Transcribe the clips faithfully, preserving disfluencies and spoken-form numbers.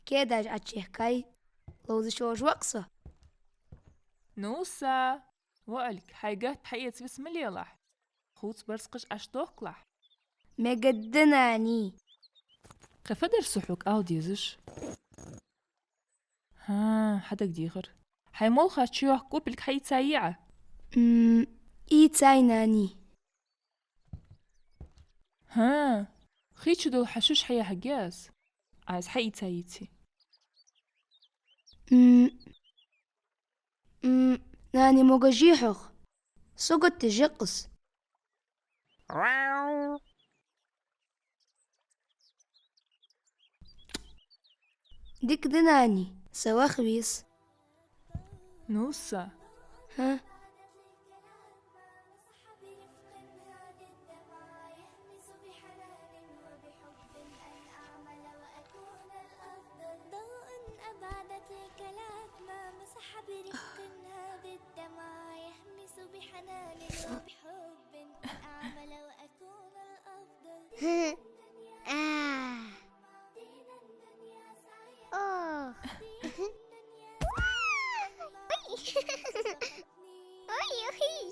Кедаш Ӏочуехкай, ловзаш волаш ва-кх со. Ну, са, воӀалг, хьай гатта хьаэца виса ма лелахь. Хувца барзкъаш Ӏочудохкалахь. Мегаргда, нани. Кхы фу дар со хьога ала дезаш? ХӀаа, хьадагадехар. Хьай молхаш чуйохка кӀупилг хьаийцай Ӏа? М, ийцай, нани. ХӀаа, хий чу дола хьа шуш хьаяхьаргья аз. Аз хьаийца йийцай. М, м, нани, могаш я хьох? Со гатдеш я-кх из. Дика да, нани, са ваха веза. Ну, са. ХӀа? آه. آه. أي. أي، أي.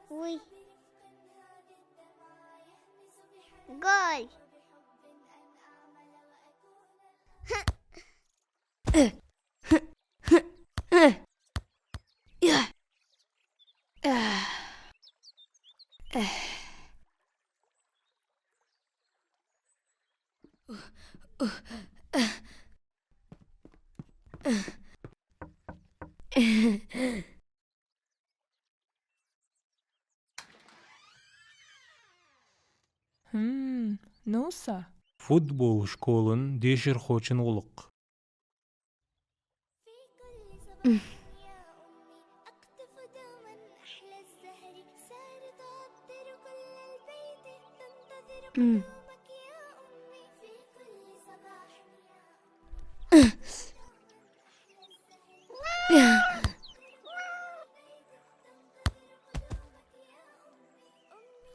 وي. جول. ХӀм, ну, са. Футбол школан дешархочун гӀулакх.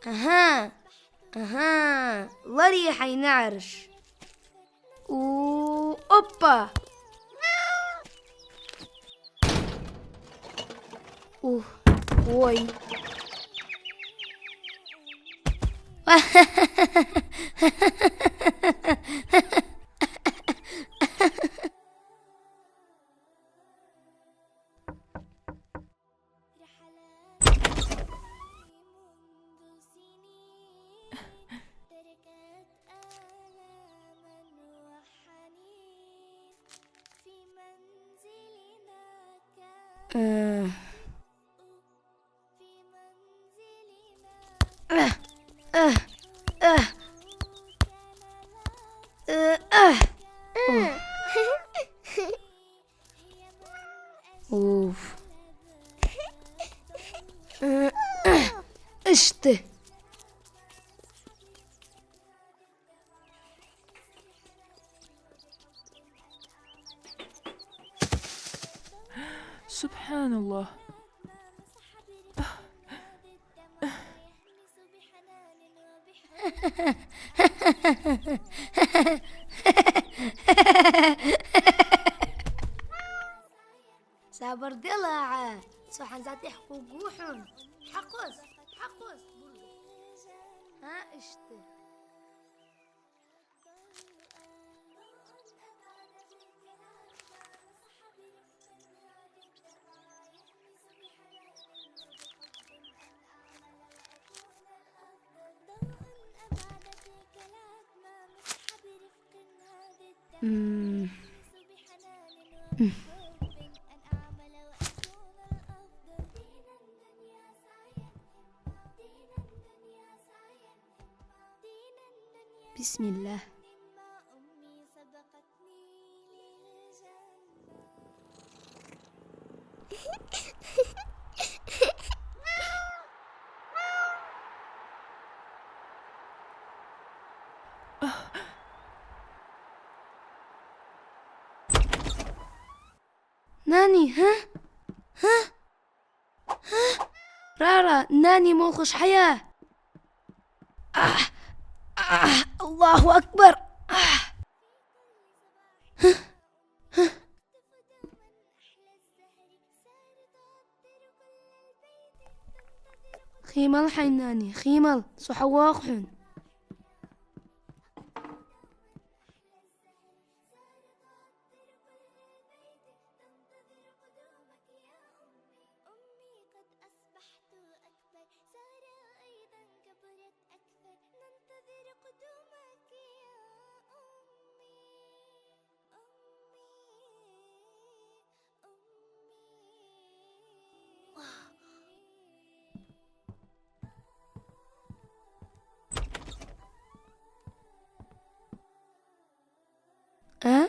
أها، أها، لاري حينعرش. و، أوبا. أوه، وي. آه. آه، آه، آه. آه، آه. أوف. آه، آه. اشتي. سبحان الله. Сабар де, лагӀа, со хьа затӀехьа хургва хьона. Хьакхоза, хьакхоза. ХӀаа, иштта. مم. بسم الله. ناني، ها؟ ها؟ ها؟ Рара, нани молхаш хьая. Ах, ах, Аллаху акбар. Ах. Химал хьай, нани, химал, со хьавоагӀа хьона. А?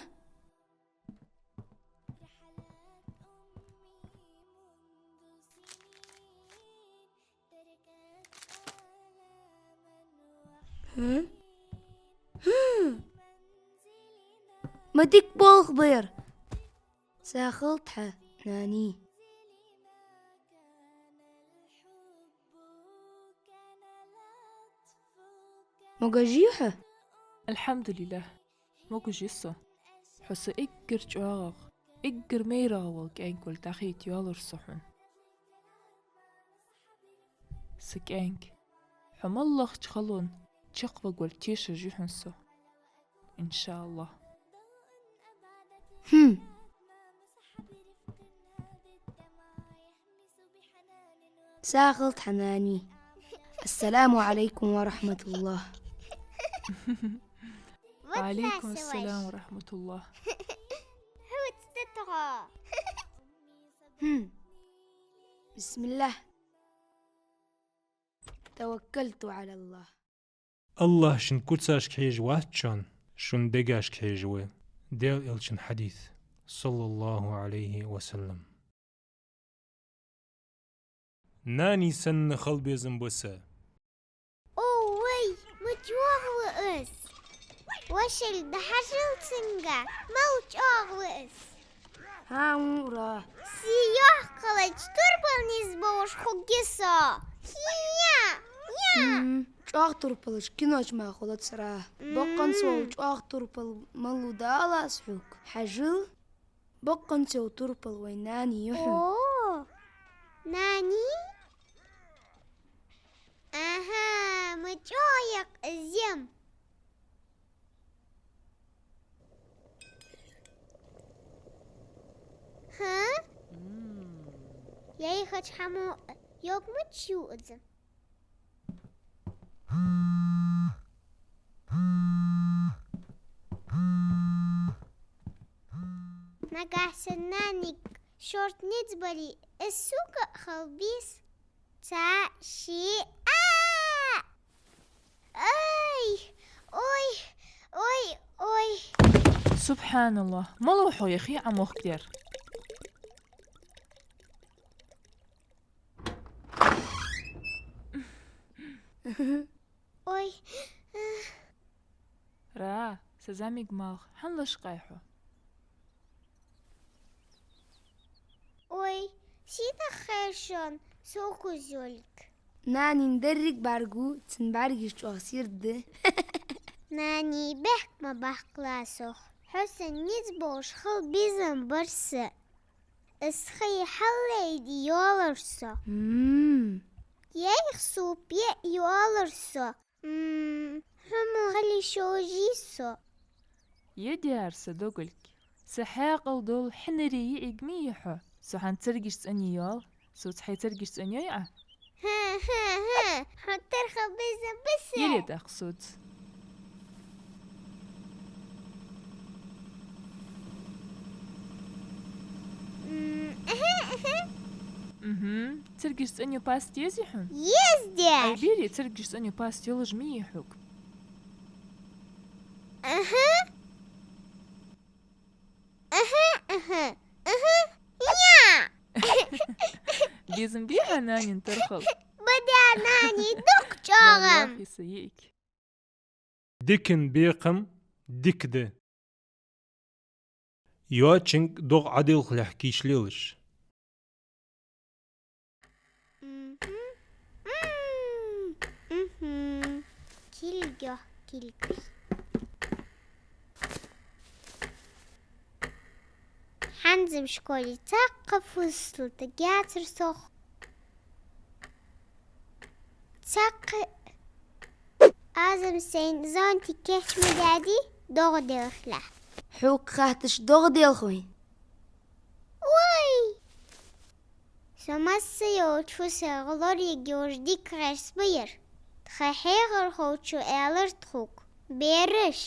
Хм? Хм. Ма дика болх ба ер. Сагота хьа, нани. Могаш йий хьо? Алхьамдулиллах. Могаш я со. Хьо са эггара чӀоагӀагӀа, эггара майрагӀа вола кӀаьнк волга дӀахайта йоаллар со хьона. Са кӀаьнк, хьо моллагӀча халонна чакхваргволга тешаш я хьона со. Иншааллах. Хм. Сагота хьа, нани. Ассаламу Ӏалайкум ва рахьматуллах. Ва Ӏалайкум ассалам ва рахьматуллах. Хьуц тетагӀа. Хм. Бисмиллах. Таваккалту Ӏалаллах. Аллах шун куцашка хьежа вац шун, шун дегашка хьежа ва. Даьла Элчан хьадис, саллаллаху Ӏалайхи ва саллам. Нани санна хила безам ба са. О, вай, ма чӀоагӀа ва из. Вошал да хьажал цунга, мел чӀоагӀа ва из. ХӀаа, вура. Сий йоккхалача турпал низ бовш хургья со. Хи-я, я. М, чӀоагӀа турпалаш киноча мара хулацара. М. Боккъонца вола чӀоагӀа турпал малув дала аз хьога. Хьажал, боккъонца вола турпал вай нани я хьона. О, нани? Аха, ма чӀоагӀа я-кх из ям. ХӀа? М. Яй хача хӀамо йог мича ю из? Нагахьа санна нанега шортта низ бале, из сога а хила беза. Цхьа, ши, а! Ай! Ой! Ой! Ой! СубхьаналлахӀ! Малав хьо яхий Ӏомохкадер? Ой! Ра, са зӀамига малх, хӀана лочкъаяьй хьо? Ой, синах хешан, со кузёлик. Нанин деррига бӀаргагу, цун бӀаргаш чӀоагӀа сийрда да. Нани, бехк ма баккхалахь сох. Хьо санна низ бовш хила безам бар са. Из хий хьаллайде йоаллар со. М. Яйх суп яа йоаллар со. М, хьо ма хила йиш йолаш йий со? Е дера са догалг. Са хьаькъал дола хьинар йиӀиг ма йий хьо. Со хьа царгашца цӀена йоал. Соца хьай царгаш цӀенйой Ӏа? ХӀа, хӀа, хӀа. Хьо тара хила безам ба са. Еле даккха соца. М, аха, аха. Мгм. Царгашца цӀена йола паста езий хьона? Еза, дера. Ай, бери, царгашца цӀена йола паста йолаш ма йий хьога. Аха. Аха, аха, аха. Я! Безам бий хьа нанин турпал? Ба, дера, нани, дукха чӀоагӀа я. Валлахьи, са йиӀиг. Дикан бекхам дика да. Йоацачунга догӀа Ӏаделхалехь кийчлелаш. Мгм. Йоах кулгаш. ХӀанз-м школе цхьаккха фусамлаца гецар сох. Цхьаккха. Аз-м сайна зонтик кийча ма даьдий, догӀа делхалехь. Хьога хаьттача догӀа делхий вайна? Ой! Со масса йолча фусех лораергйолаш дика гӀерсабайра. Тха хьехархочо аьлар тхога: бераш,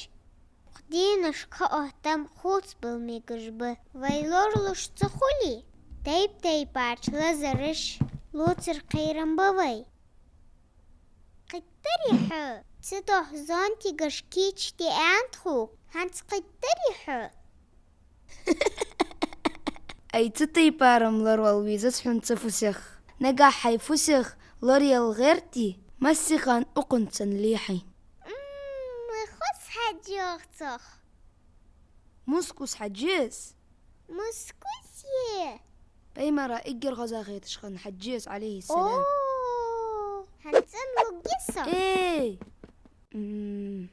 укх дийнашка оттам хувцабала мегаш ба. Вай лоралуш ца хуле, тайп-тайпарча лазараш лоацар кхерам ба вай. Кхийттарий хьо? Цудухьа зонтигаш кийчде аьннад тхога. ХӀанз кхийттарий хьо? Ай, цу тайпара-м лоравала везац хьона цу фусех. Нагахь хьай фусех лораялар гӀерте, массехана укхунца санна ле хьайна. М, хоза хьадж йоах цох. Мускус хьадж еза? Мускус е? Пайхамара эггара хоза хеташ хиннад хьадж еза, Ӏалайхи ссалам. О, хӀанз цӀенлургья со? Эй! М.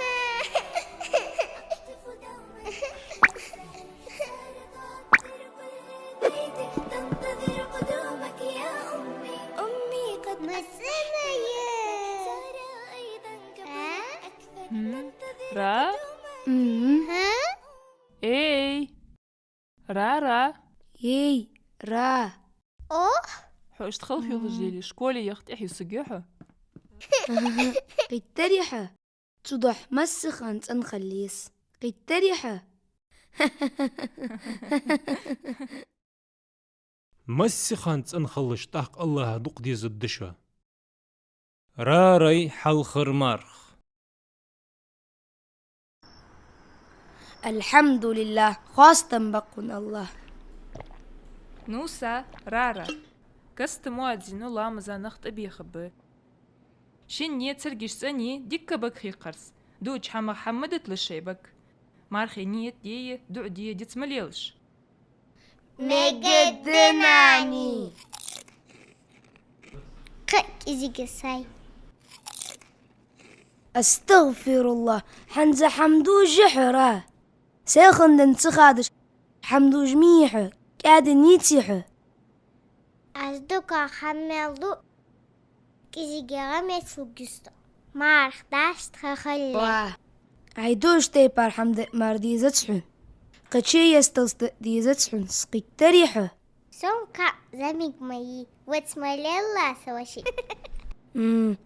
Ра? М? Ра? Ха? Эй! Ра, Ра! Эй, Ра! Ох! Хьо иштта халхавеш лелае, школе яха тӀехьаюсаргья хьо? Кхийттарий хьо? Цудухьа массехана цӀена хила еза. Кхийттарий хьо? Массехана цӀена хилалаш, тӀаккха АллахӀа дукха дезаргда шо. Рарай хьалхара марха. Алхьамдулиллахь, хоастам ба хьона, АллахӀ. Ну са, Рара. Каста муаззино ламаза нах тӀабехаб. Шинне царгаш цӀенъе дика бага хьекхарца, дуача хӀамах хӀама ма диталаш шоай бага. Мархий нийят де, дуӀа де диц ма лелаш. Мегаргда, нани. Кхы кӀезига сай. АстагӀфируллахӀ, хӀанз хӀама дувш хьо, Ра? Сай хиннаденна ца хадаш, хӀама дувш ма йий хьо, кӀаьда нийсъе хьо. Аз дукха хӀама мел ду, кӀезига гӀа меца лургья со. Марха дашта хьахилле. Ва, Ӏа дувш тайпара хӀама де мара дезац хьона. Кхыча есталца де дезац хьона, кхийттарий хьо? Сона кхы зӀамига ма йий, ваца ма лелла со вӀаши. М,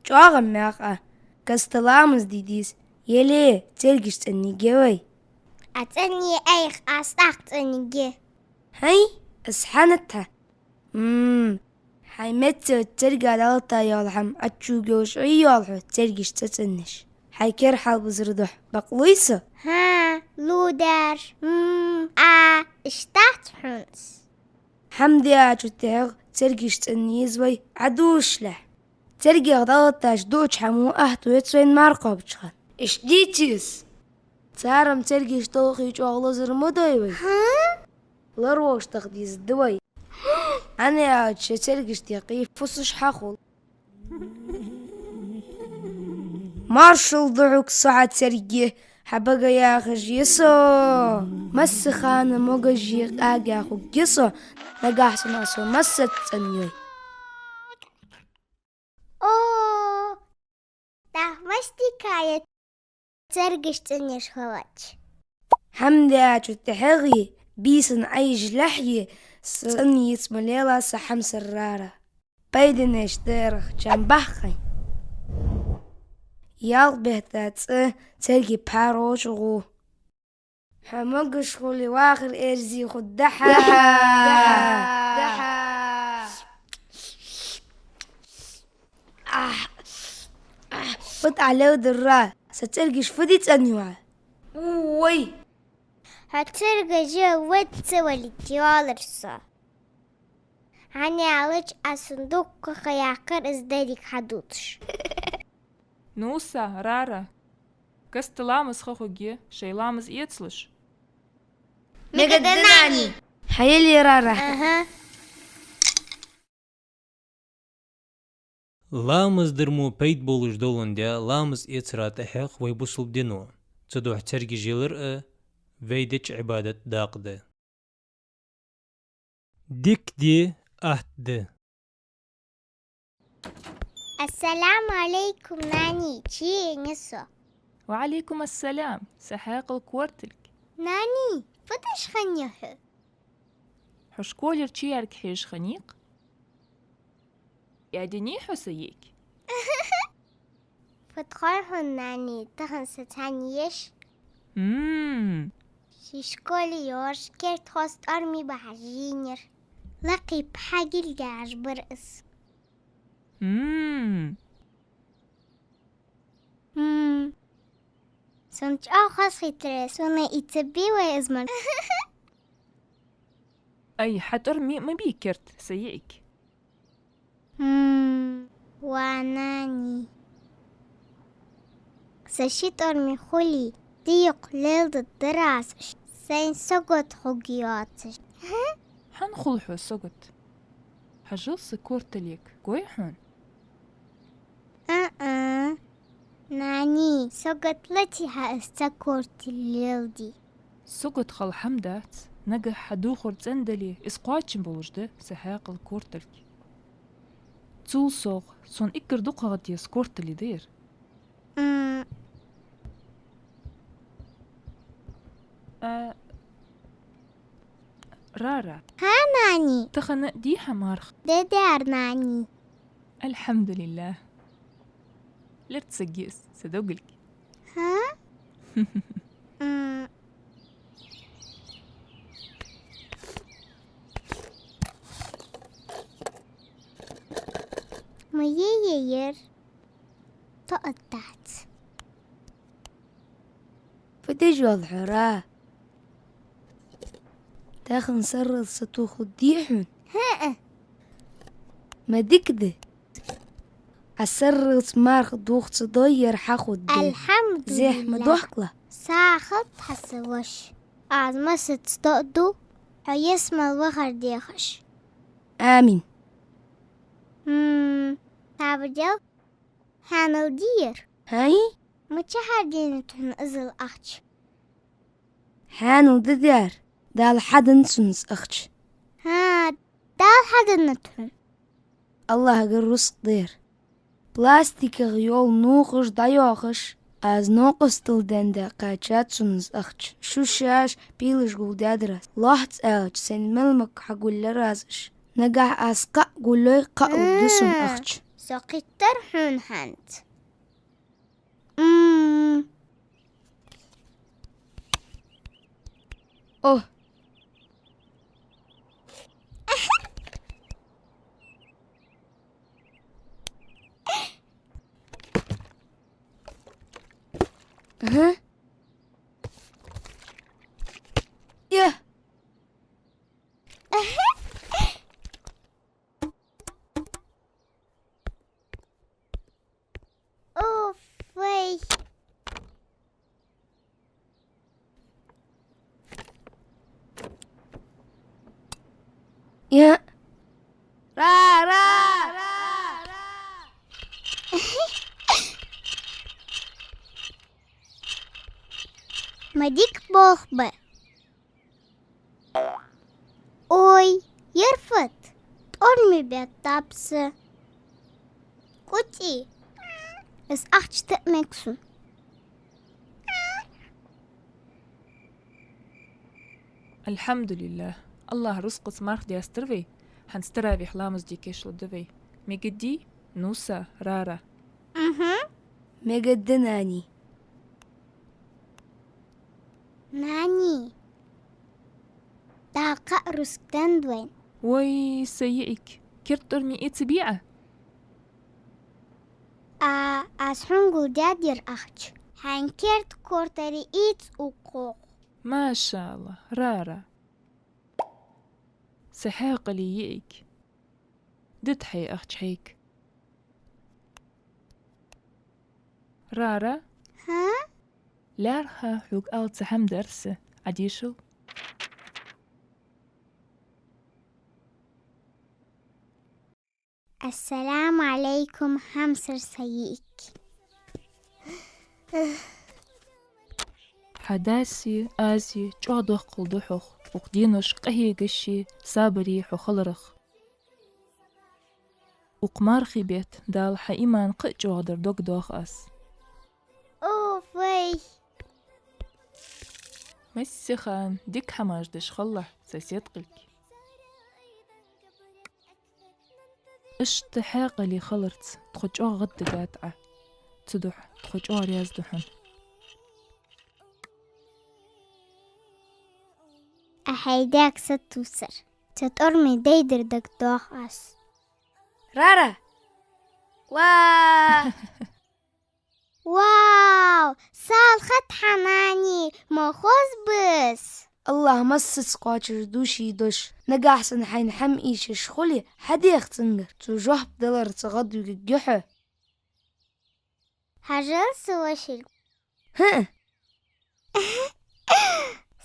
чӀоагӀа мех а, каста ламаз де деза, еле царгаш цӀенъергья вай. Ӏа цӀенъе айхьа, аз тӀаккха цӀенъергья. ХӀай, аз хьанатта. М, хьай меца царга дӀалатта йола хӀама ӀочуйоагӀаш Ӏийоал хьо царгаш цӀацӀенъеш. Хьай кер хьалбузара духьа бакълуй со? ХӀа, лу даш. М, а, иштта дац хьона. ХӀама даьчул тӀехьагӀа царгаш цӀенъе еза вай Ӏа дувшалехь. Царгех дӀалатташ дуача хӀамо ахьтуец вайна марха кхоабача хана. Иштта дийцар. Цар-м царгаш толхе чӀоагӀа лазар ма дой вай. ХӀа? Лоравеш даха дезаргда вай. ХӀана аьлча царгаш тӀехьа фусаш хьахул. Маршал да хьога, со хьа царге, хьа бага яхаш я со. Массехана могаши къаьга хургья со, нагахь санна со массаза цӀенъе йой. О, тӀаккха мишта дика я царгаш цӀенъеш хилча. ХӀама даьчул тӀехьагӀеи, бийсанна Ӏайижалехьеи, са цӀенъе ца ма лела са хьамсара Рара. Пайданаш дерах чам бахкъай. Ялх бетта цӀи царги пхьарочу гӀу. Хьо могаш хуле, вахар эрзи хургда хьа. Ахь, ахь, фу тӀа левдара, са царгаш фу ди цӀенъю Ӏа? Уй! Хьо царгаш ваьца валийта йоаллар со. ХӀана аьлча аз сона дуккха ха яьккхар из деррига хьадувцаш. Нуса, Рара, каста ламаз ха хургья, шоай ламаз эцалаш. Мегаргда, нани. Хьаелий, Рара. Аха. Ламаз дар мо пайда болаш доландаь, ламаз эцара тӀехьагӀа вай бусалба дино. Цудухьа царгаш ялар а вай деча Ӏибадата дакъа да. Дика ди, атта ди. Ассаламу Ӏалайкум, нани, чу енай со. Ва Ӏалайкум ассалам, са хьаькъал кортилг. Нани, фу деш хиннай хьо? Хьо школера чуяьрга хьежаш хиннай-кх? Ӏадийний хьо, са йиӀиг? Фу тхой хьона, нани, тахан са цхьана еш. Мм. Ши школе йоаржа керда хоза тӀормий бахьаш жийнар. Лакхе пхьа гилгаш бар из. Мм. Мм. Сона чӀоагӀа хоза хийтар, сона ийца бий вай из мара? Ай, хьа тӀормий ма бий керда, са йиӀиг. Мм, ва нани. Са ши тӀормий хуле, дийкъа леладаь дарасаш, сайна сагот хургйоацаш. Хьан хул хьо сагот? Хьажал са кортилга, гой хьона? А-а. Нани, сагот латий хьа, из цхьа кортилг леладе. Сагот хала хӀама дац. Нагахь хьа духар цӀендале, из кхоачам болаш да, са хьаькъал кортилг. Цул совгӀа, сона эггара дукхагӀа деза кортилг да ер. М. А, Рара. Хьа, нани. Тахан дий хьа марха? Даьдар, нани. Алхьамдулиллахь. Лерцагес, са догалг. Хьа? М. Ма е-е ер. Тоъа дац. Фу деш вале хьо, Ра? Тахан сарралца сатохаргдий хьона? ХӀаа. Ма дика да. Ӏа сарралца марха дувха ца дой, ер хьахургда. Алхьамдулиллахь. Зехьа ма дохкалахь. Сагот хьа, са воша. Аз массаза доаду, хьо ялсмале вахар дехаш. Амин. М, сабар де. Хьанал дий ер? ХӀай? Мичахьара денад хьона иззал ахча? Хьанал да даьр, Дала хьаденнад сона из ахча. ХӀаа, Дала хьаденнад хьона. АллахӀагара рузкъа да ер. ПластикагӀа йола нувхаш дӀайоахаш, аз новкъостал денна кхаьчад сона из ахча. Шу шоаш пӀелгаш гулдаьдар аз. Лоацца аьлча, сайна мел мага хьагулъяьр аз уж. Нагахь аз кхаъ гулъйой, кхаъ лургда сона ахча. Со кхийттар хьона хӀанз. М. О. Ага. Я. Уф, вай. Я. Ра, ра, ра, ра. Ма дика болх ба. Ой, ер фуд, тӀормий беттаб са. КӀутӀий, из ахча тӀа мег сона. Алхьамдулиллахь, АллахӀа рузкъаца марха даьстар вай, хӀанз таравихь ламаз де кийчлургда вай. Мегаргдий, Нуса, Рара? Мгм. Мегаргда, нани. Нани, Дала кхы а рузкъа деннад вайна. Вай, са йиӀиг, керда тӀормий эцабий Ӏа? А, аз хьона гулдаьд ер ахча. Хьайна керда кортилг ийца укхох. МашаАллахӀ, Рара. Са хьаькъала йиӀиг. Дита хьай ахча хьайга. Рара? Хьа? ЛаьрххӀа хьога ала цхьа хӀама дар са, Ӏадешал. Ассаламу Ӏалайкум, хьамсара Саиик. Хьа даси аси чӀоагӀа доккхал да хьох, укх денош къахьегаши сабари хьо хиларах. Укх мархий бетта Дала хьа иман кхы а чӀоагӀдар дог доах аз. О, вай! Массехана дика хӀамаш деш хилалахь, сай седкъилг. Иштта хьаькъале хиларца тхо чӀоагӀа гӀаддигад Ӏа. Цудухьа тхо чӀоагӀа раьза да хьона. Ахьа даьга сатувсар. Цу тӀормий дайдар дог доах аз. Рара! Ва! Вау! Салхат хьанани, ма хоза бус! АллахӀ массаза кхоачаш да ший дош. Нагахь санна хьайна хӀама эшаш хуле, хьадеха цунгара. Цо жоп даларца гӀадвигергья хьо. Хьажал са вошилг. ХӀаа.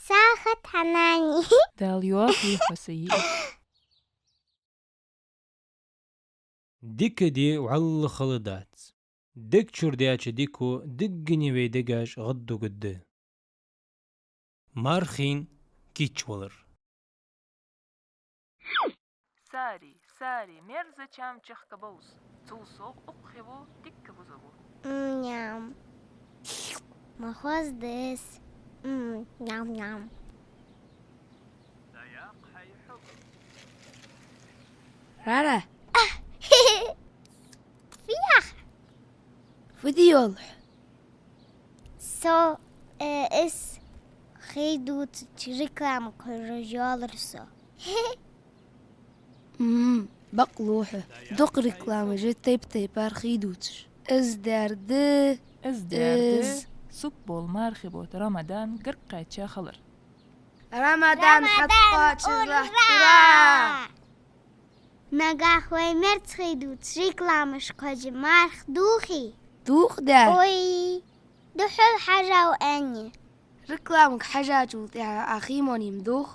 Салхат хьанани. Дала йоахийла хьо, Саиик. Дика де вӀалла хала дац. Дег чура даьча дико диггине вай дегаш гӀаддугад. Мархийна кийчвалар. Сари, сари, мерза чам чехка бовз. Цул совгӀа укх хье ву дикка буза ву. М, ням. Ма хоза дес. М, ням, ням. Рара. Фу яхар? Фу де йоалл хьо? Со, э, из хий дувцача рекламага хьожаш йоаллар со. М, бакълув хьо. Дукха рекламаш я тайп-тайпара хий дувцаш. Из дар да. Из дар да. Из. Суббола мархий бутт Рамадан гарга кхаьча хилар. Рамадан хьатӀакхоачаш латт, ура! Нагахь вай мерза хий дувцаш рекламашка хьожаш марха дувхий? Дувх да. Ой, духьал хьажав аьнна. Рекламага хьажачул тӀехьагӀа Ӏа хий мо нима дувх?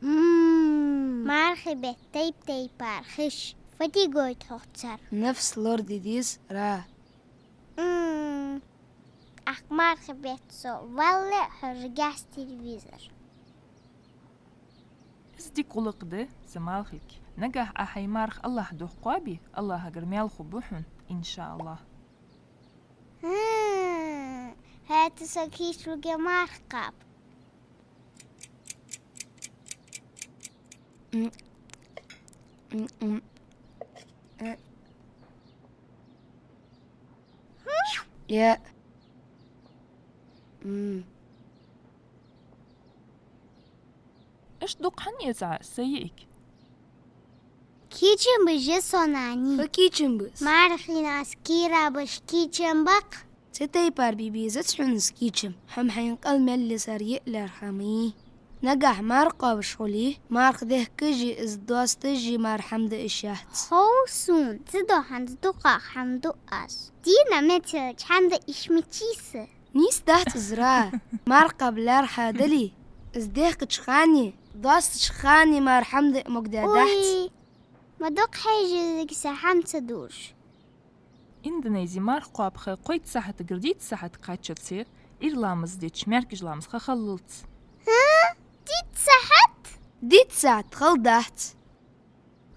М. Мархий бетта тайп-тайпара хиш. Фу де гойт хьогӀ цар? Нафс лораде деза, Ра. М. Ахк мархий бетта со валле а хьожаргьяц телевизор. Из дика гӀулакх да, са малхалг. Нагахь Ӏа хьай марха АллахӀа духьа кхоабе, АллахӀагара маьл хургба хьона, иншааллахӀ. ХӀаа, хӀаьта со кийчлагья марха кхаба. М, м, м. Э. Я. М. Иштта дукха хӀана эц Ӏа, Саиик? Кийчам беш я со, нани. Фу кийчам ба? Мархийна аз кийрабеш кийчам ба-кх. Цу тайпара бе безац хьона из кийчам. Хьо-м хьайна кӀал мел йисар йиъ лаьрхӀа ма йий. Нагахь марха кхоабаш хуле, марха дехкаши из доасташи мара хӀама да йиш яц. Хов сона, цудухьа хӀанз дукхагӀа хӀама ду аз. Дийнахьа мел ца йича хӀама да йиш мичай са? Нийса дац из, Ра. Марха кхаба лаьрхӀа дале, из дехкача хана, доастача хана мара хӀама да могадац. Ой, ма дукха хьежа езаргья са хӀама ца дувш. Индонезе марха кхоаб ха кхойтта сахьатагара дийтта сахьат кхаччалца, Ӏуйра ламаз дича маьркӀажа ламаза ха хиллалца. ХӀаа? Дийтта сахьат? Дийтта сахьат хала дац.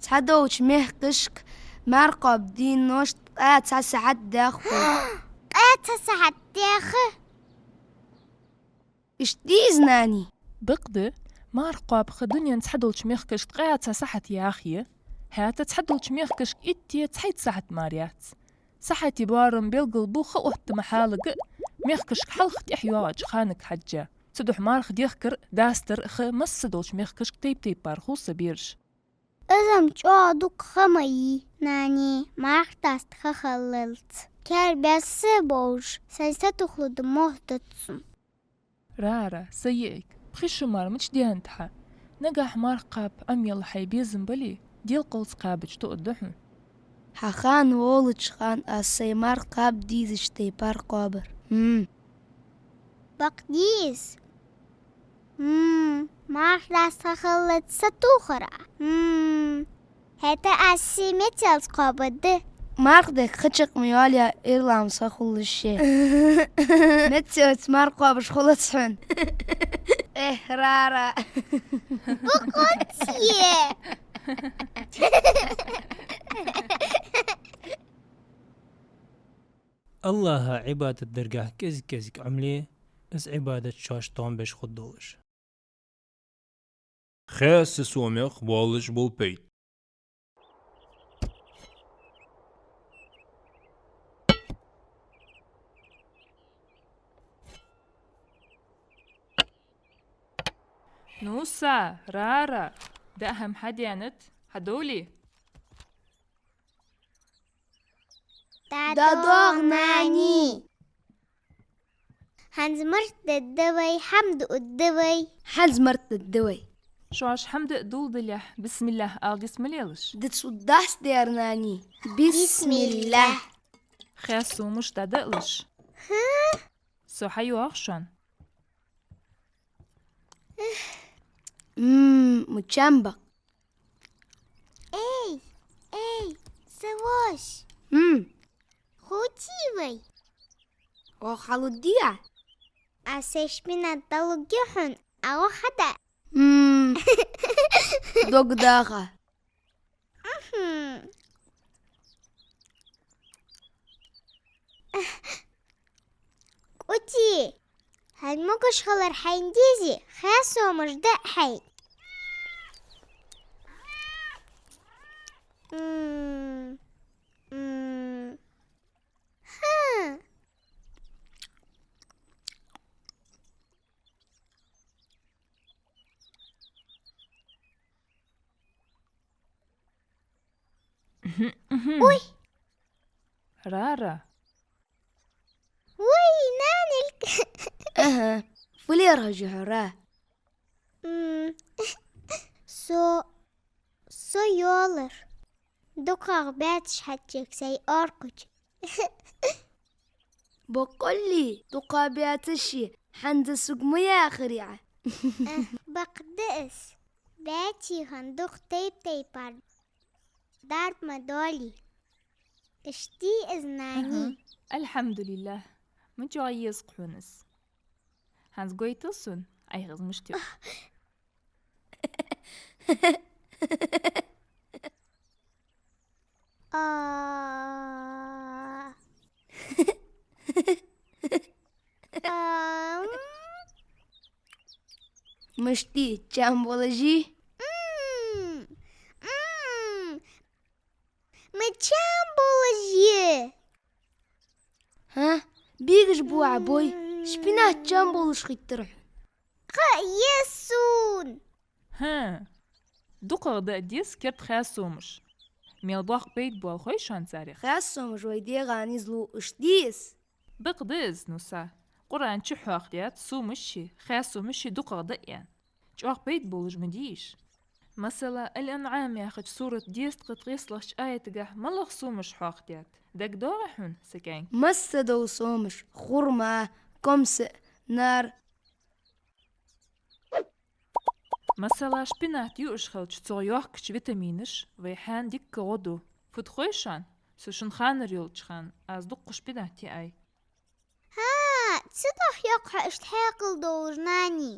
Цхьадолча мехкашка марха кхоаба денош ткъаь цхьа сахьат даьха хул. Ткъаь цхьа сахьат даьха? Иштта дий из, нани? Бакъда, марха кхоаба ха дунен цхьадолча мехкашка ткъаь цхьа сахьат яхе, хӀаьта цхьадолча мехкашка итт е цхьайтта сахьат мара яц. Сахьата боарам белгал бу ха оттама хьалага а, мехкашка хьалха тӀехьа йоагӀача ханага хьежжа. Цудухьа марха дехкар а, дастар а ха массадолча мехкашка тайп-тайпара хул, са бераш. Из-м чӀоагӀа дукха ха ма йий, нани, марха даста ха хиллалца. Кербаьсса а бовзаш, сай сатохалургда мохк дац сона. Ра, Ра, Саиик, Пхи шу мара мича даьннад хьа? Нагахь марха кхаба Ӏомаяла хьай безам бале, делкъалца кхабача тоъаргда хьона. Хьа хана волча хана аз сай марха кхаба дезача тайпара кхоабар. М. Бакъда из. М, марха даста хиллалца сатохар Ӏа. М, хӀаьта аз сай мецалца кхоабаргда. Марха дехка ха чакх ма йоалаяь, ир-лам схьахулаш ше. Мецалца марха кхоабаш хулац хьона. Эхь, Рара. Бакъда из. АллахӀа Ӏибадат даргахьа кӀезиг-кӀезига Ӏомале, из Ӏибадат шоаш тохам беш хургдолаш. Хеса сомах болаш бола пайда. Ну са, Рара, даа хӀама хьадаьннад, хьадовлий? ДӀадоагӀа, нани. ХӀанз марха дергда вай, хӀама дуаргда вай. ХӀанз марха дергда вай. Шоаш хӀама даа доладалехь, бисмиллахӀ ала деза ма лелаш? Дицу дас дер, нани. БисмиллахӀ. Хеса сомаш дӀадаалаш. ХӀа? Со хьайоагӀа шоана. М, мича бакъ. Эй, эй, са воша. М. Хувций вай? Оаха хьалургдий Ӏа? Аз сай шпинат дӀалургья хьона, Ӏа оаха хьадаа. М. Дог даха. Мгм. КӀоций, хьа могаш хилар хьайна дезе, хеса сомаш даа хьайна. М, м. Хм. Мгм, мгм. Ой! Рара. Ой, нанилк. Аха, фу лерхӀаш я хьо, Ра? М, со, со йоалар. ДукхагӀа баьцаш хьаччег сай оркхуча. Боккъалли, дукха баьцаш я, хӀанз сога ма яхарий Ӏа. Э, бакъда из. Баьций хана дукха тайп-тайпара дарба ма доалий. Иштта из, нани. Аха. АлхьамдулиллахӀ. Ма чӀоагӀа еза хьона из. ХӀанз гойтал сона, Ӏайха из мишта я. А. Ам. Мишта я, чам болаш йий? М, м. Ма чам болаш я. ХӀа? Бегаш бу Ӏа, бой. Шпинат чам болаш хийттар хьона. Кхы а еза сона. ХӀа. ДукхагӀа даа деза керда хеса сомаш. Мел боккха пайда боал хой шоана царех? Хеса сомаш вай дегӀа низлу, иштта дий из? Бакъда из, ну са. Къуръан чу хьоахадаьд сомаш ши, хеса сомаш ши дукхагӀа даа аьнна. ЧӀоагӀа пайда болаш ма дий уж. Масала, Ал-АнӀам яхача сурата дезткъа ткъестлагӀча аятагахь малагӀа сомаш хьоахадаьд? ДагадоагӀий хьона, са кӀаьнк? Масса дола сомаш: хурма, комсаӀ, нар. Масала, шпинат юаш хилча, цох йоахкача витаминаша вай хьаьна дикка гӀо ду. Фуд хой шоана? Со шун ханара йолча хана аз дукха шпинат яьй. ХӀа, цудухьа йоах хьо иштта хьаькъал долаш, нани.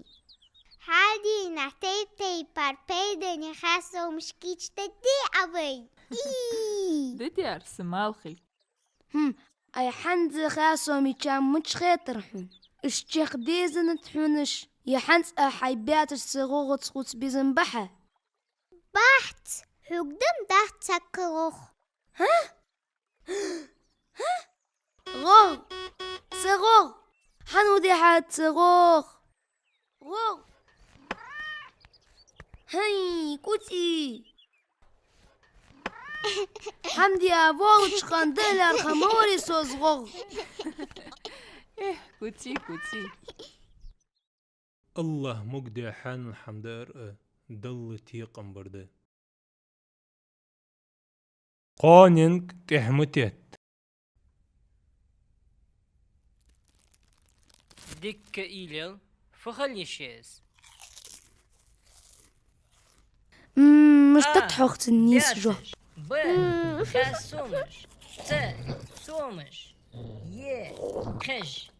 Хьадийнахь тайп-тайпара пайдане хеса сомаш кийчдергдий Ӏа вай? Ий! Дедер са малхилг. ХӀм, ай хӀанз хеса сомий чам мича хетар хьона? Уж чакхдезанат хьона уж? Е хӀанз а хьай баьцаш са гӀогӀаца хувца безам ба хьа? Бац, хьога дам дац цхьаккха гӀох. ХӀа? ХӀа? ГӀогӀ! Са гӀогӀ! Хьан удехьа са гӀогӀ? ГӀогӀ! ХӀай, кӀуцӀий! ХӀама диа волча хана даьлар ха ма варий со из гӀогӀ. Эх, кӀуцӀий, кӀуцӀий. АллахӀ могадех хьанал хӀама дар а, Далла текхам бар да. Къоаненга тӀехьа ма тетта. Дикка уйла ел, фу хила йиш я из? М, мишта тхьохцун нийса жоп. Б, м, ха сомаш. Ц, сомаш. Е, кхеш.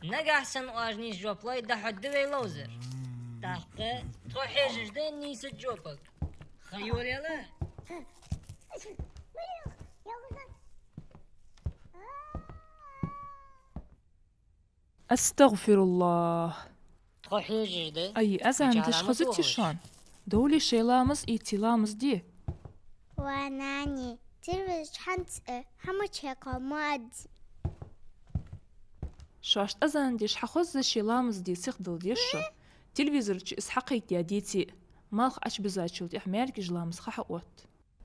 Нагахь санна оаш нийса жоп лой, дӀахьоргда вай ловзар. ТӀаккха тхо хьежаш да нийса жопага. Ха йолаелла. АстагӀфируллахӀ. Тхо хьежаш да. Ай, азан деш хезаций шоана? Довлий шоай ламаз ийце, ламаз де. Ва нани, телевизор чу хӀанз а хӀама чакхбац. Шоашта азан деш хьахозаш, ламаз де сихдала деза шо. Телевизор чу из хьакхайкадаь деце, малх Ӏочубизачул тӀехьагӀа маьркӀажа ламаза ха хьаотт.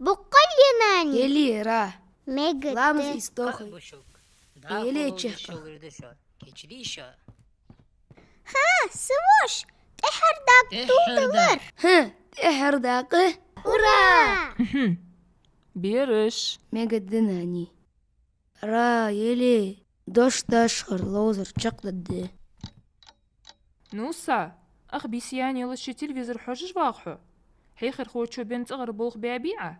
Боккъал я, нани? Еле, Ра. Мегаргда. Ламаз ийца дохий. Еле чехка. Ха, са воша, тӀехьара дакъа тӀадилар. Ха, тӀехьара дакъа. Ура! Мгм. Бераш. Мегаргда, нани. Ра, еле, дош дашхар ловзар чакхдергда. Ну са, ах бийса яьнна йолаш телевизор хьожаш вагӀа хьо? Хьехархочо бенна цӀагӀара болх баьбий Ӏа?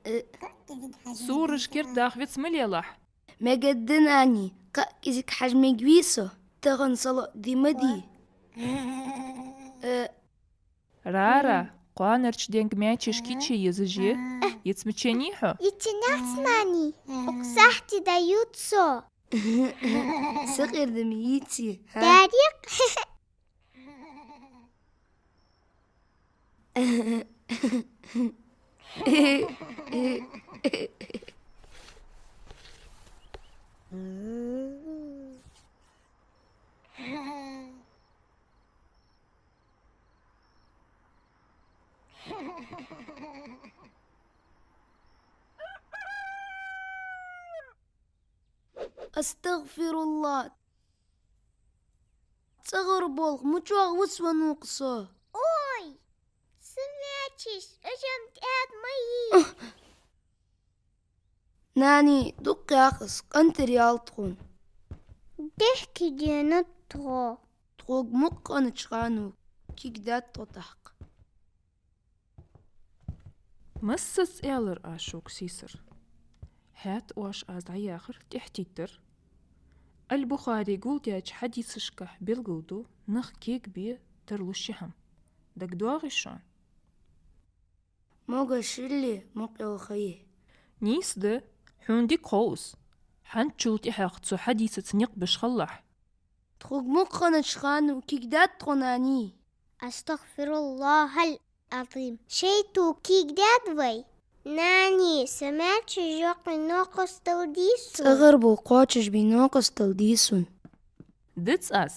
Э. Сураш кердадаха виц ма лелахь. Мегаргда, нани, кхы а кӀезига хьажа мегавий со, тахан салоӀа ди ма дий. Э. Рара, кхоанарча денга маьчеш кийчъе езаш я? Йицмиченний хьо? Йицъеннац, нани. Укх сахьте дӀайийца со. Сакъердаме йийце, хӀа? Дарик. АстагӀфируллахӀ. ЦӀагӀара болх мича вац ванукъ со. Ой, са маьчеш, ажам тӀад ма йий. Нани, дукха яхаш, къинтӀера ял тхона. Дехкеденад тхо. Тхога мукъа хиннача хана кегаденад тхо тӀаккха. Массаза аьлар аз шуга, сийсара. ХӀаьта оаш аз дӀаяхар тӀехьатеттар. Аль-Бухаре гулдаьча хьадисашка белгалду нах кегабе тарлу ши хӀама. ДагадоагӀий шоана? Могаш хилале, мукъа йола ха я. Нийса да, хьона дика хов из. ХӀанзчул тӀехьагӀа цу хьадисаца никъ беш хилалахь. Тхога мукъа хиннача хана кегаденад тхо, нани. АстагӀфируллахӀаль-Ӏазим. ШайтӀа кегаденад вай. Нани, са маьчеш йоккхий новкъостал дий сона? ЦӀагӀара болх кхоачашбе новкъостал дий сона? Дац аз.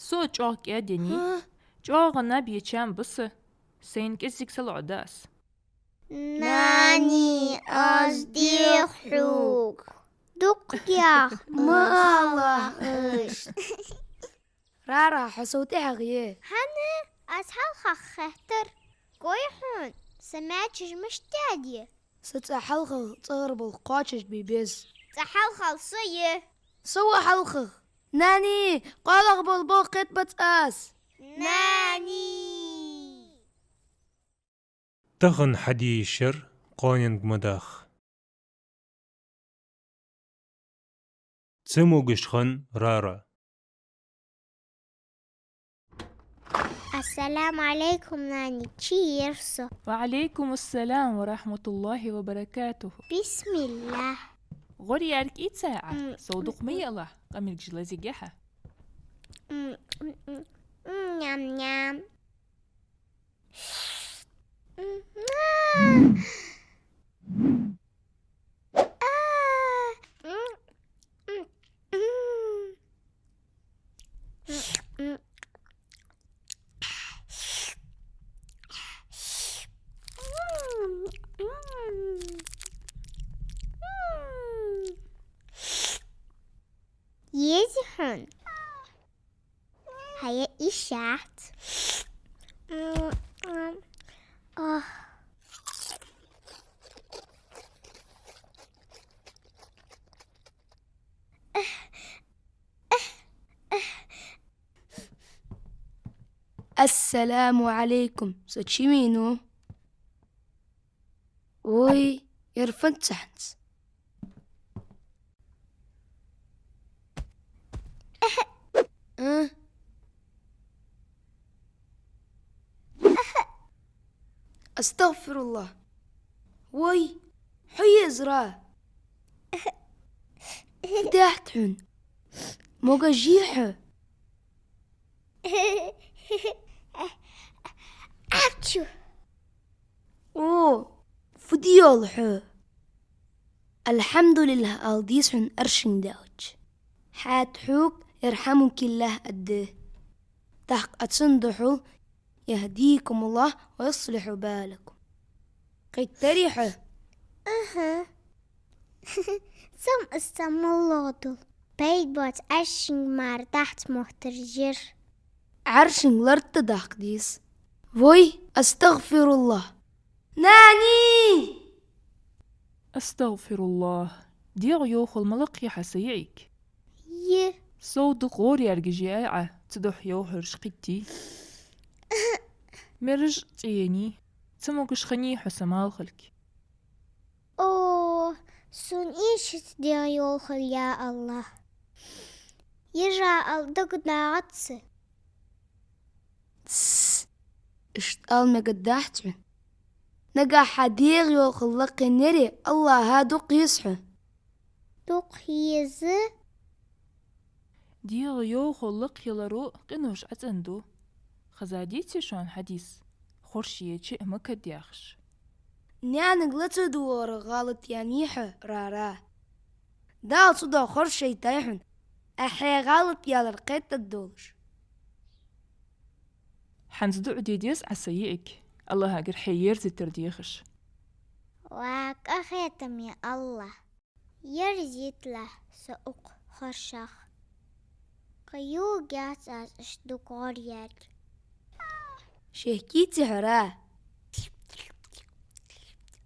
Со чӀоагӀа кӀаьдъеннай, хӀа, чӀоагӀа наб еча ба со. Сайна кӀезига салоӀа да аз. Нани, аз дех хьога. Дукха яха ма алалахь иштта. Рара, хьо сов тӀехьагӀа е. ХӀана? Аз хьалхагӀа хеттар. Гой хьона, са маьчеш мишта тӀаде? Са цӀа хьалхагӀа цӀагӀара болх кхоачашбе беза. ЦӀа хьалхагӀа со я. Со ва хьалхагӀа. Нани, кхоалагӀа бола болх кхетабац аз. Нани! Тахан хьадийшар кхоаненга ма даха. Цамогаш хинна Рара. Ассаламу Ӏалайкум, нани, чу ер со. Ва Ӏалайкум ассалам ва рахьматуллахӀи ва баракатухӀ. Бисмиллахь. ГӀор ярг ийца Ӏа, м, сов дукха ма, м, м, елахь, къамаргаш лазийгахьа. М, м, м, м, ням-ням. Езий хьона? Хьая ишат. М, м, ох. Ассаламу Ӏалайкум, со чу вийнав. Вай, ер фу дац хӀанз? А? АстагӀфируллахӀ. Вай, хьо езар? Фу даьд хьона? Могаш йий хьо? Апчу! О, фу де йоалл хьо? АлхьамдулиллахӀ ала деза хьона аршин даьлча. ХӀаьта хьога ярхьамукиллахӀ аргда. ТӀаккха цун духьал: «يهديكم الله ويصلح بالكم». Кхийттарий хьо? Аха. Сом из цхьа моллагӀа дул. Пайда боаца аршинга мара дахьца моттаргья ер. Аршинга лартта дахка деза. Вай, астагӀфируллахӀ. Нани! АстагӀфируллахӀ. ДегӀайовхал ма лакхе хьа, са йиӀиг. Йи. Сов дукха гӀор яьргаш йиӀай Ӏа, цудухьа йовхараш кхийттий? Мераж цӀенний? Цамогаш хиннай хьо са мел хилга? О, сона эшац дегӀайовхал, я АллахӀ. Ежа ала дагадоагӀац са. Тсс, иштта ала мегаргдац хьона. Нагахь хьа дегӀайовхал лакхъеннаре АллахӀа дукха еза хьо. Дукха еза? ДегӀайовхал лакхъяларо къинош ӀацӀенду. Хезадеций шоана хьадис: хорша еча а ма кадъяхаш. Наьнага лаца дувгӀара гӀалат яьннай хьо, Рара. Дала цудухьа хорша яйтай хьона, Ӏа хьай гӀалат ялар кхетадолаш. ХӀанз дуӀа де деза Ӏа, са йиӀиг, АллахӀагара хье ерзийтар дехаш. Ва къахетаме АллахӀ, ерзийта лахь со укх хоршах. Кхы ювгӀац аз иштта дукха гӀор яьрга. Шехкийций хьо, Ра?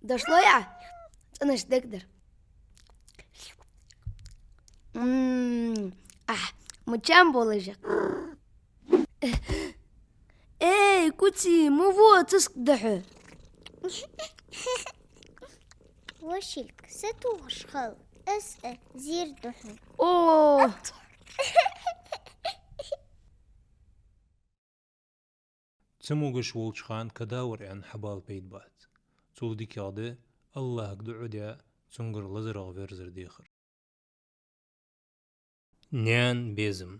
Дошло я? ЦӀенача дег дар. М, ахь, мучам болажа. Эй, Куци, ма во цӀаска дӀахьо. Вошилк, са тухаш хал, ас а зир духьа. О! Цамогаш волча хана кадавр аьнна хьабала пайда бац. Цул дикагӀа да АллахӀага дуӀа даь, цунгара лазарах верзар дехар. Наьна безам.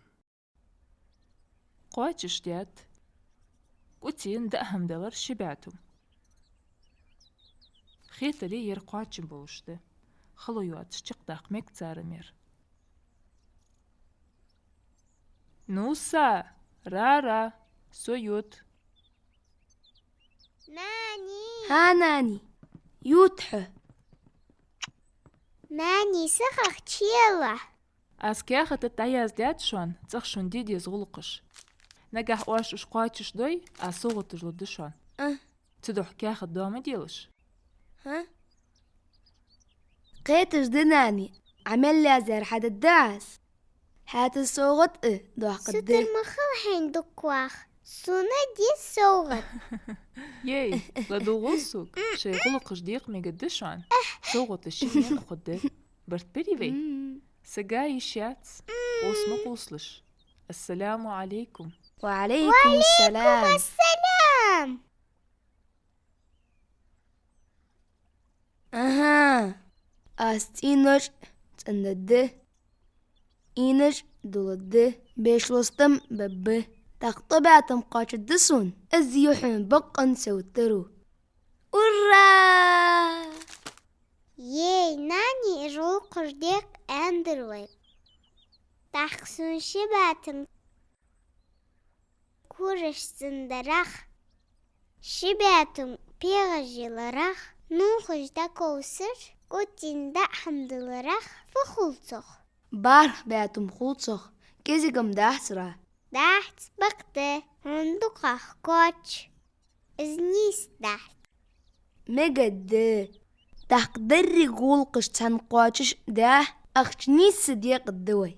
Кхоачаш даьд. Куцина даа хӀама далар ши бӀаь тума. Хетаре ер кхоачам болаш да. Хало йоацаш чакхдаккха мег цар ер. Ну, са, Рара, со ют. Нани! ХӀа, Нани, ют хьо. Нани, сахах чела. Аз каьхата тӀа дӀаяздаьд шоана, цӀагӀа шоана де деза гӀулакхаш. Нагахь оаш уж кхоачаш дой, аз совгӀаташ лургда шоана. А. Цудухьа каьхат доа ма делаш. ХӀа? Кхеташ да, Нани, Ӏа мел яздаьр хьадергда аз. ХӀаьта совгӀат а доаккхаргда. Сутар ма хила хьайна дукха ваха. Сона де совгӀат. Ей, ладувгӀал сога, шоай гӀулакхаш декъа мегаргда шоана. СовгӀаташ шийна а хургда. Барт берий вай? М. Сага йиш яц. М. Ос ма къувсалаш. Ассаламу Ӏалайкум. Ва Ӏалайкум салам. Ва Ӏалайкум ассалам. Аха, аз цӀенош цӀендергда, ийнош дулларгда, беш лостам бергба. ТӀаккха тӀо бӀаь тума кхоачаргда сона, из я хьона бокъонца севттаро. Ура! Ей, Нани, уж гӀулакхаш декъа аьннадар вай. ТӀаккха сона ши бӀаь тума кураш цӀендарах, ши бӀаь тума пегӀаш яларах, нувхаш дӀаковсар, Куцина даа хӀама даларах фу хул цох? БархӀ бӀаь тума хул цох, кӀезига-м дац, Ра. Дац бакъда, хьона дукхагӀа кхоачаш. Из нийса дац. Мегаргда. ТӀаккха деррига гӀулакхаш цхьана кхоачаш а даь, ахча нийсса декъаргда вай.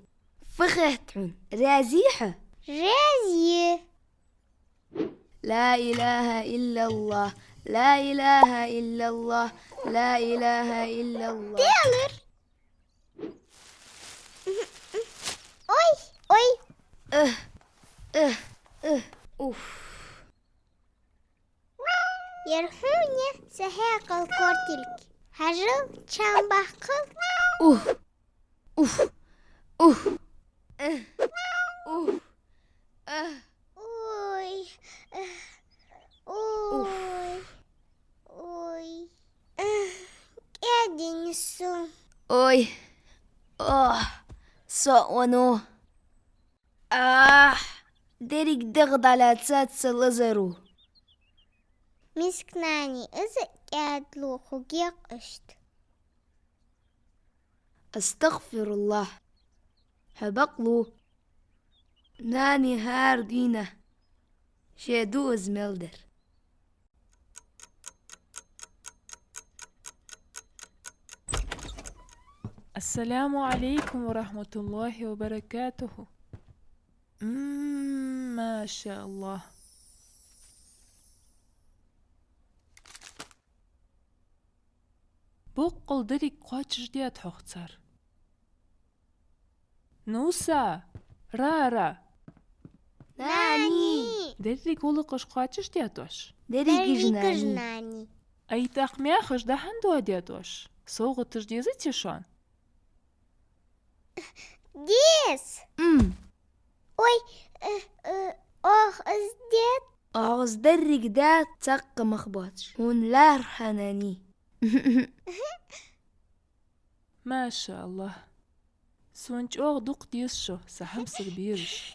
Фу хет хьона, раьзий хьо? Раьзий. لا إله إلا الله، لا إله إلا الله، لا إله إلا الله. Делар. Ой, ой. Эх, эх, эх, уф. Ер хьона са хьекхал кортилг. Хьажал, чам баккхал. Уф, уф, уф. Эх, уф, эх. Ой, эх, ой, ой. Эх, кӀаьдийна со. Ой, ох, со вано. Ах, деррига дегӀ дӀалаьцад са лазаро. Миска нани, из кӀаьдло хьогӀ иштта. أستغفر الله. Хьо бакълу. Нани хӀара дийнахьа ше ду из мел дар. السلام عليكم ورحمة الله وبركاته. М, ما شاء الله. Боккъал деррига кхоачашдаьд хьох цар. Нуса, Рара. Нани! Деррига гӀулакхаш кхоачашдаьд оаш? Дерригаш, нани. Ай, тӀаккха мехаш дӀа-хьа доадаьд оаш? СовгӀаташ дезий шоана? Деза. М. Ой, э, э, оаха из даьд? Оаха из деррига даьд, цхьаккха мах боацаш. Хьона лаьрхӀа, нани. ما شاء الله. Сона чӀоагӀа дукха деза шо, са хьамсара бераш.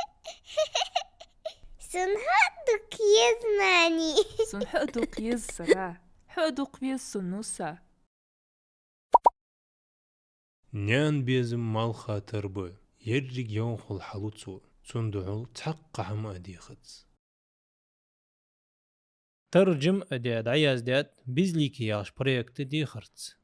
Сона хьо а дукха еза, нани. Сона хьо а дукха еза, Сара. Хьо а дукха веза сона, Нуса. Наьна безам малха тара ба, еррига йовхал хьалу цо, цунна духьал цхьаккха хӀама а дехац. Таржам а даь, дӀаяздаьд «Безликий» яхача проекта дехарца.